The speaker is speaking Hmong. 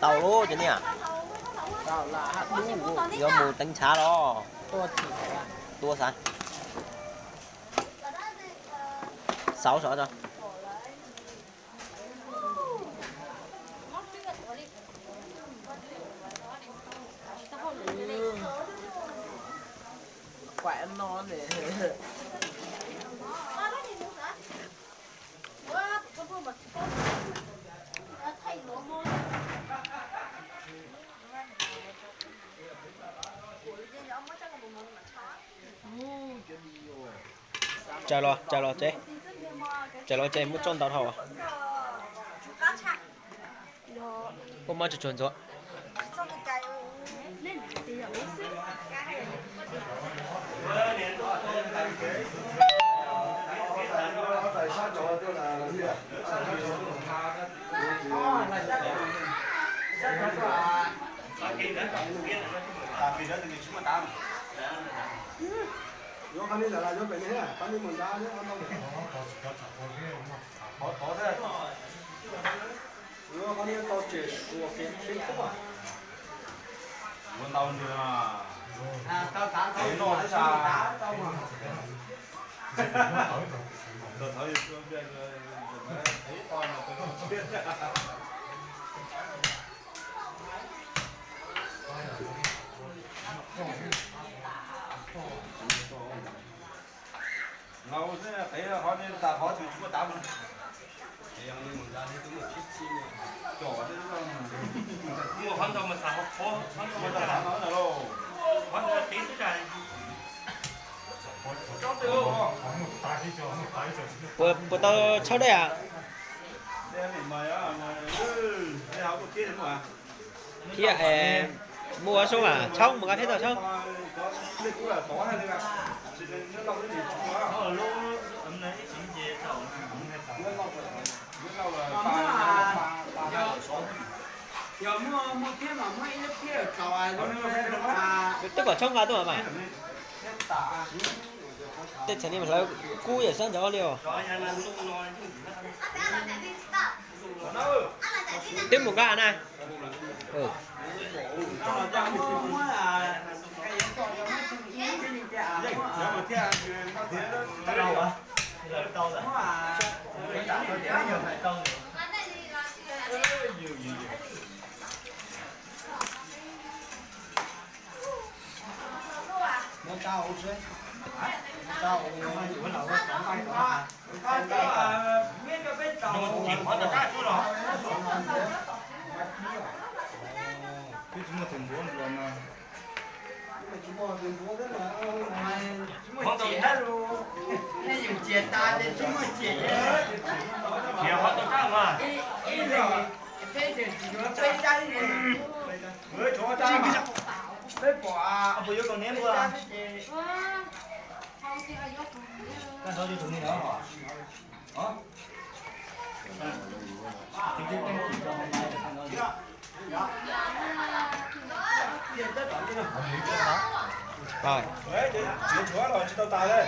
Tau lub cov niag. Yuav mus teev tshav los. Tua xav. Xauv sov tso. Tsaws los, tsaws los tsev. Tsaws los tsev muab tsoj ntau dhau. Ua mob tsuag tsuag ntxuav. Yuav qhov ni lam yuav pem ne, qhov ni mus nrad. Qhov ni tau tsev suav kev tsheb tub. Ua ntau nws. Noj thiab sas. Qhov ni tas qhov twg tsis muaj tav. Qhov ntawd mas xav qhov, qhov ntawd mas xav no na. Puas, puas tau tshawb dej a? Thiab, muaj ua soob mas tshawb mus nqa thiab tau tshawb. Twb kom tshawb nqa tuaj mas. Tej txhais ni mas hlawv kub yam sab ntawd li os. Twb mus nqa na. Peb pom, peb yuav kom neb npua. Tsis tau tas li.